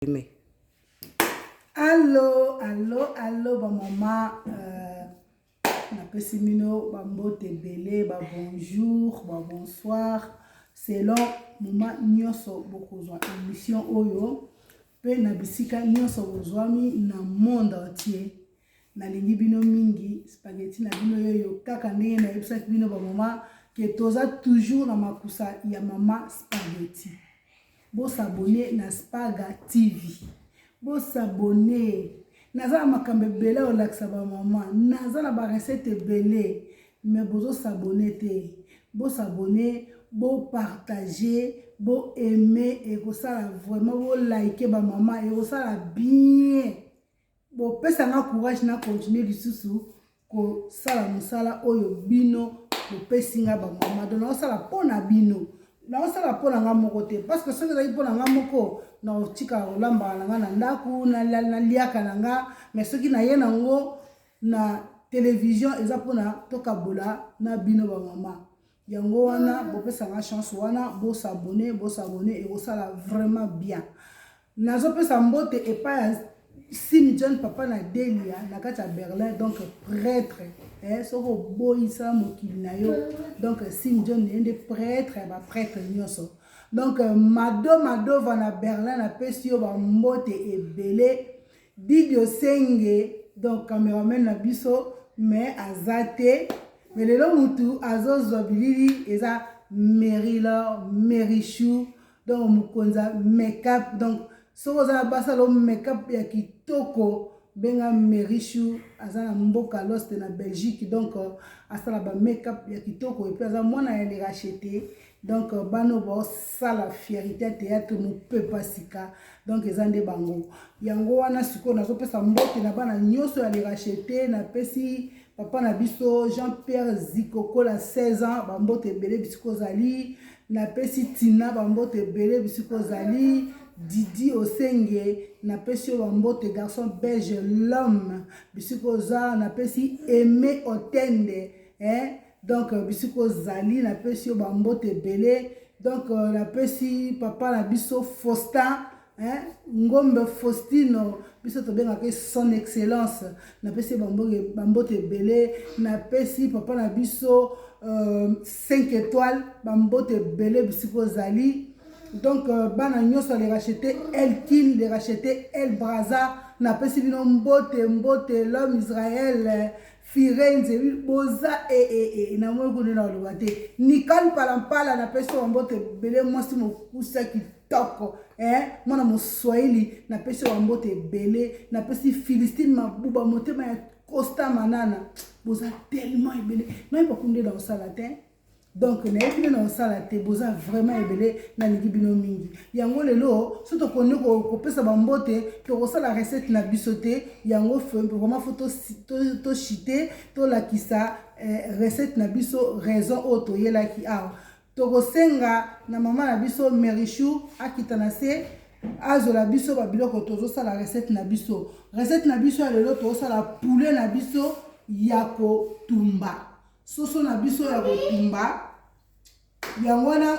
Aimé. Allo, allo, allo ba mama napesi bino ba mbote ebele, ba bonjour, ba bonsoir selon moment nyonso bokozwa émission oyo mpe na bisika nyonso bozwami na monde entier. Nalingi bino mingi, spaghetti na bino yoyo kaka ndenge nayebisaki bino ba mama ke toza toujours na makusa ya mama spaghetti. Bo s'abonner na Spaga TV. Bo s'abonner. Naza na makambo ebele ya kolakisa ba mama. Naza na ba recette ebele. Mais bozo s'abonner te. Bo s'abonner, bo partager, bo aimer ekosala vraiment bo liker ba mama ekosala bien. Bopesa nga courage na continuer lisusu kosala mosala oyo bino bopesi nga ba mama. Donc naosala mpo na bino, naosala mpo na nga moko te, parce que soki ezalaki mpo na nga moko nakotika kolambaka na nga na ndako, naliaka na nga. Mais soki naye nango na television eza mpona tokabola na bino ba mama. Yango wana bopesa nga chance wana, bosabone, bosabone ekosala vraiment bien. Nazopesa mbote epai ya Sim John papa na Delia na kati ya Berlin, donc prêtre soki oboyisa mokili na yo, donc Sim John ye nde prêtre ya ba prêtre nyonso. Donc Mado Madova na Berlin napesi yo ba mbote ebele. Didi Osenge donc cameraman na biso mais aza te, mais lelo mutu azozwa bilili eza Merilor Merichou, donc mokonzi ya make-up. Donc soki oza na basala make-up ya kitoko benga Merichou, aza na mboka Lost na Belgique, donc asala ba make-up ya kitoko et puis aza mwana ya Le Racheté. Donc bano baosala fierté ya théâtre mopepa sika, donc eza nde bango. Yango wana sikoyo nazopesa mbote na bana nyonso ya Le Racheté. Napesi papa na biso Jean-Pierre Zikokola 16 ans bambote ebele bisika ozali. Napesi Tina bambote ebele bisika ozali. Didi Osenge napesi yo bambote, garçon belge l'homme bisika oza. Napesi Aimé Otende donc bisika ozali napesi yo bambote ebele. Donc napesi papa na biso Faustin Ngombe Faustino, biso tobengaka son excellence, napesi bambote ebele. Napesi papa na biso 5 étoiles bambote ebele bisika ozali. Donc bana nyonso Le Racheté, Elkin Le Racheté, El Braza napesi bino mbote mbote. L'homme Israël Firenze boza namoni kuna na oloba te. Nicole Palampala napesi yo mbote ebele, mwasi mokusa kitoko mwana moswahili napesi yo mbote ebele. Napesi Philistine Mabuba motema ya Costa Manana, boza tellement ebele nayeba kunde na kosala te. Donc nayebi nde na kosala te, boza vraiment ebele, nalingi bino mingi. Yango lelo so tokondi kopesa bambote, tokosala recette na biso te. Yango vraiment faut toshite tolakisa recette na biso, raison oyo toyelaki awa. Tokosenga na mama na biso Merichou akita na se azola biso babiloko tozosala recette na biso. Recette na biso ya lelo tozosala poulet na biso ya kotumba, soso na biso ya kotumba. Yango wana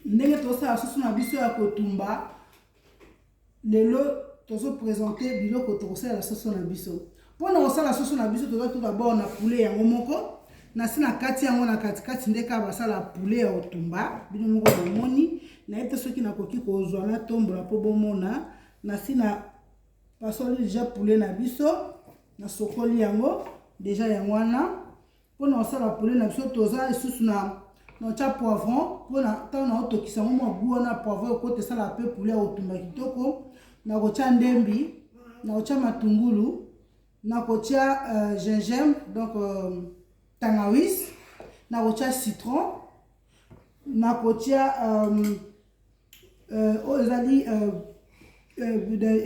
ndenge tozosala soso na biso ya kotumba lelo, tozopresente biloko tokosalela soso na biso. Mpona kosala soso na biso toza tout d'abord na poulet yango moko nasi na kati yango na katikati nde kaka basala poulet ya kotumba. Bino moko bomoni, nayebi te soki nakoki kozwa na tombola mpo bomona. Nasi na pasoli deja poulet na biso, nasokoli yango deja. Yango wana mpona kosala poulet na biso toza lisusu na naotya poivron mpona ntango naotokisa yango mwa gu wana poivron ekota esala mpe poulet ya kotumba kitoko. Nakotya ndembi, nakotya matungulu, nakotya gingembre donc tangawis, nakotya citron, nakotya oyo ezali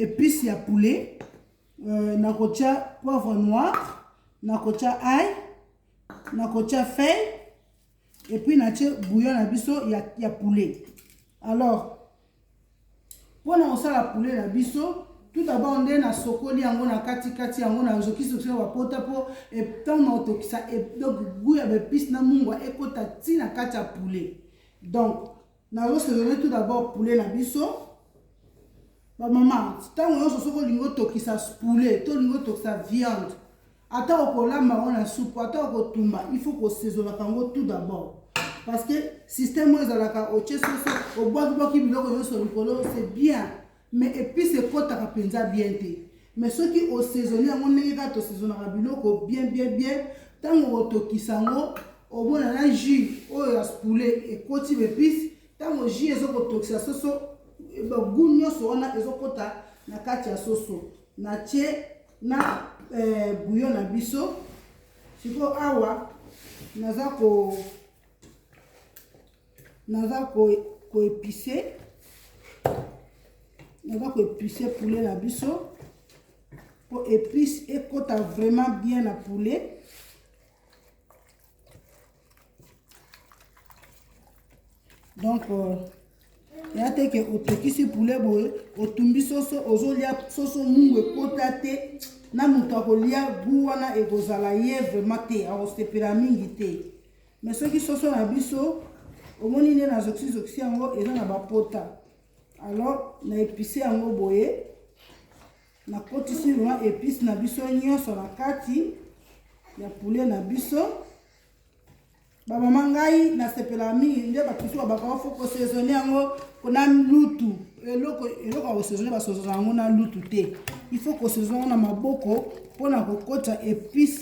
épice ya poulet, nakotya poivre noir, nakotya ail, nakotya feuille et puis natie bouillon na biso ya poulet. Alors mpona kosala poulet na biso, tout d'abord nde nasokoli yango na katikati yango, nazokisi okisi bapota mpo ntango na otokisa, donc goût ya baépice na mungwa ekota ntina kati ya poulet. Donc nazosaisonner tout d'abord poulet na biso. Bamama, ntango nyonso soki olingi otokisa poulet to olingi otokisa viande, ata okolamba yango na supu, ata okotumba, il faut kosaisonnaka yango tout d'abord, parce que système oyo ezalaka otie soso, obwakibwaki biloko nyonso likolo, c'est bien, mais épice ekɔtaka mpenza bien te. Mais soki osaisonne yango ndenge kaka tosaisonnaka biloko bien bien bien, ntango otokisa yango, omona na jus oyo ya poulet ekoti baépice. Ntango jus ezokotokisa soso, bagoût nyonso wana ezokɔta na kati ya soso. Natie na bouillon na biso. Sikoyo awa naza koépicer, naza koépicer poulet na biso po épice ekɔta vraiment bien na poulet. Donc ya te ke otokisi poulet boye, otumbi soso, ozolia soso, mungu ekota te na moto akolia goût wana ekozala ye vraiment te, akosepela mingi te. Mais soki soso na biso, omoni nde nazokisi yango, eza na bapota, alors na épice yango boye, nakotisi vraiment épice na biso nyonso na kati ya poulet na biso. Bamama, ngai nasepelaka mingi nde bato mosusu babaka faut kosaisonner yango na lutu. Eloko eloko ya kosaisonner, basaisonner yango na lutu te. Il faut kosaisonner yango na maboko mpona kokota épice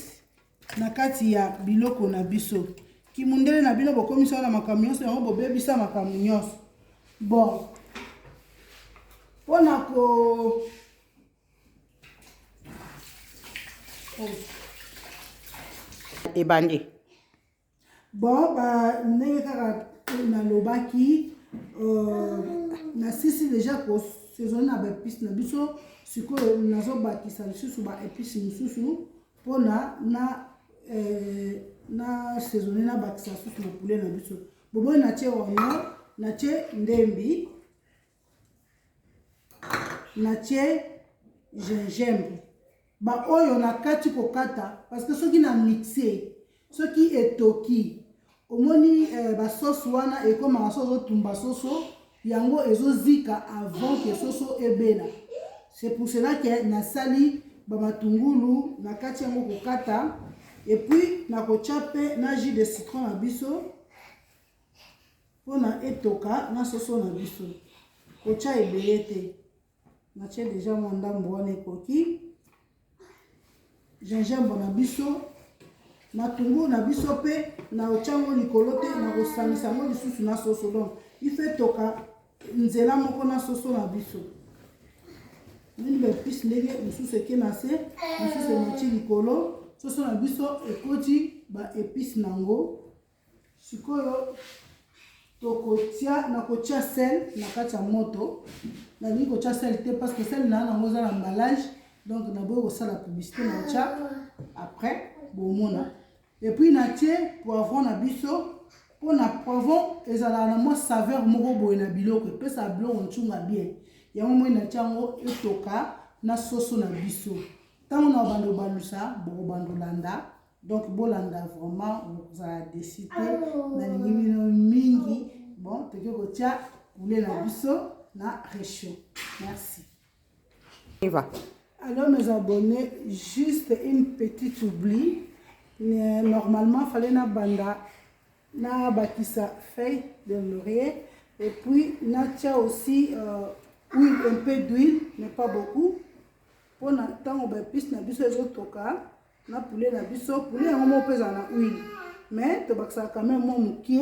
na kati ya biloko na biso. Kimundele na bino bokomisa na makambo nyonso yango, bobebisa makambo nyonso. Bon, mpona ko oh. Ebandi. Bon, ba ndenge kaka nalobaki, nasisi déjà kosaisonner na baépice na biso. Sikoyo nazobakisa lisusu baépice mosusu mpona na saisonner, nabakisa lisusu na poulet na biso. Bomoi, natie oignon, natie ndembi, natie gingembre, baoyo na kati kokata, parce que soki na mixe, soki etoki, omoni basauce wana ekomaka so ozotumba soso, yango ezozika avant ke soso ebela. C'est pour cela ke nasali bamatungulu na kati yango kokata. Et puis nakotia mpe na jus de citron na biso mpona etoka na soso na biso. Kotia ebele te, natie déjà mwa ndambo wana ekoki. Gingembre na biso, matungulu na biso mpe na otia yango likolo te, na kosangisa yango lisusu na soso. Donc il faut etoka nzela moko na soso na biso. Nini, baépice ndenge mosusu eke na se, mosusu emati likolo, soso na biso ekoti baépice nango. Sikoyo tokotia, nakotia sel na kati ya moto. Nalingi kotia sel te parce que sel na yango eza na emballage, donc naboyi kosala publicité. Nakotia après, bomona. Et puis natie poivron na biso, mpona poivron ezalaka na mwa saveur moko boye na biloko, epesaka biloko ncunga bien. Yango moi natia yango etoka na soso na biso. Ntango na bando obalusa, bokobanda olanda. Donc bolanda vraiment, bokozala déçus te. Nalingi bino mingi. Bon, tokoki kotia poulet na biso na réchaud. Merci. Va. Alors mes abonnés, juste une petite oubli. Normalement, fallait na banda na bakisa feuille de laurier et puis natia aussi huile, un peu d'huile, mais pas beaucoup. Mpona ntango baépice na biso ezotoka na poulet na biso, poulet yango moko mpe ezala na huile, mais tobakisaka quand même mwa mokie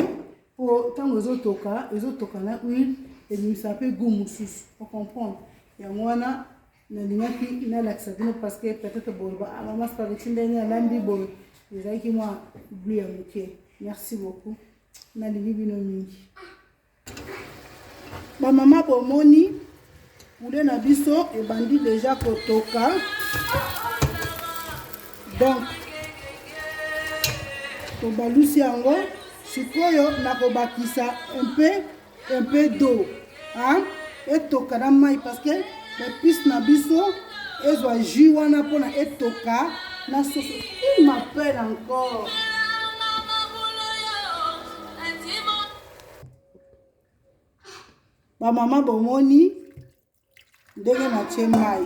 mpo ntango ezotoka, ezotoka na huile, ebimisaka mpe goût mosusu, ocomprendre. Yango wana nalingaki nalakisa bino, parce que peut-être boloba: "Ah, mama spaghetti, ndenge alambi boye." Ezalaki mwa oubli ya moke. Merci beaucoup, nalingi bino mingi. Bamama, bomoni poulet na biso ebandi déjà kotoka. Donc tobalusi yango. Sikoyo nakobakisa un peu d'eau, hein? Etoka na mai, parce que baépice na biso ezwa jus wana mpona etoka na soso. Il m'appelle encore. Bamama, bomoni. Ndenge natie mai,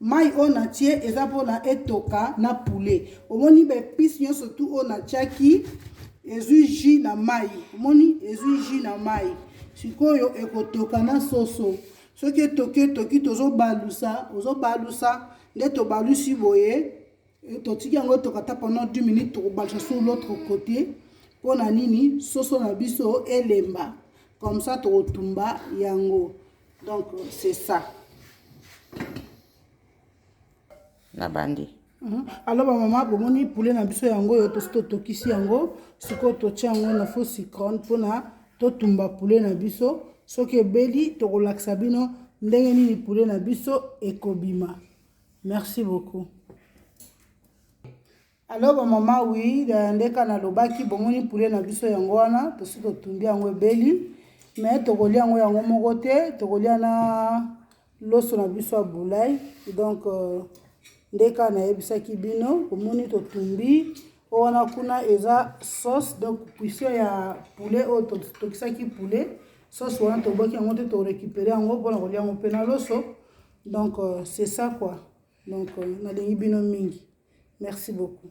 mai oyo natie eza mpona etoka na poulet. Omoni baépices nyonso tu oyo natiaki ezwi jus na mai. Omoni, ezwi jus na mai. Sikoyo ekotoka na soso. Soki etoki, etoki, tozobalusa, ozobalusa. Nde tobalusi boye, totiki yango etoka ta pendant 10 minutes. Tokobalusa sur l'autre côté. Mpona nini? Soso na biso elemba. Comme ça tokotumba yango. Donc c'est ça. Na bandi. Alors bamama, bomoni poulet na biso yango oyo tosi totokisi yango. Sikoyo totia yango na four micro-ondes mpona totumba poulet na biso. Soki ebeli, tokolakisa bino ndenge nini poulet na biso ekobima. Merci beaucoup. Alors bamama, oui, ndeka nalobaki, bomoni poulet na biso yango wana, tosi totumbi yango, ebeli. Mais tokolia yango yango moko te, tokolia na loso na biso ya bulai. Donc nde kaka nayebisaki bino, omoni totumbi oyo wana kuna eza sauce. Donc cuisson ya poulet oyo tokisaki poulet, sauce wana tobwaki yango te, torécupérer yango mpona kolia yango mpe na loso. Donc c'est ça quoi. Donc nalingi bino mingi, merci beaucoup.